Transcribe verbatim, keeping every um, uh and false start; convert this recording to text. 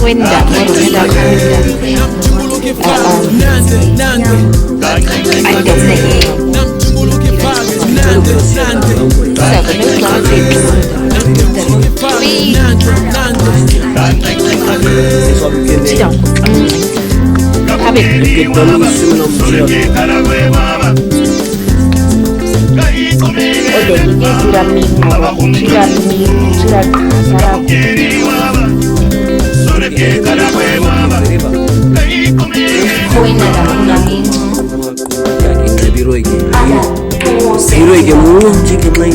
Kwenda, kwenda, kwenda. Ah, ah. Ai, kwenda. Seven o'clock. Sit down. Have it. Biroike. Biroike mu, chicken leg.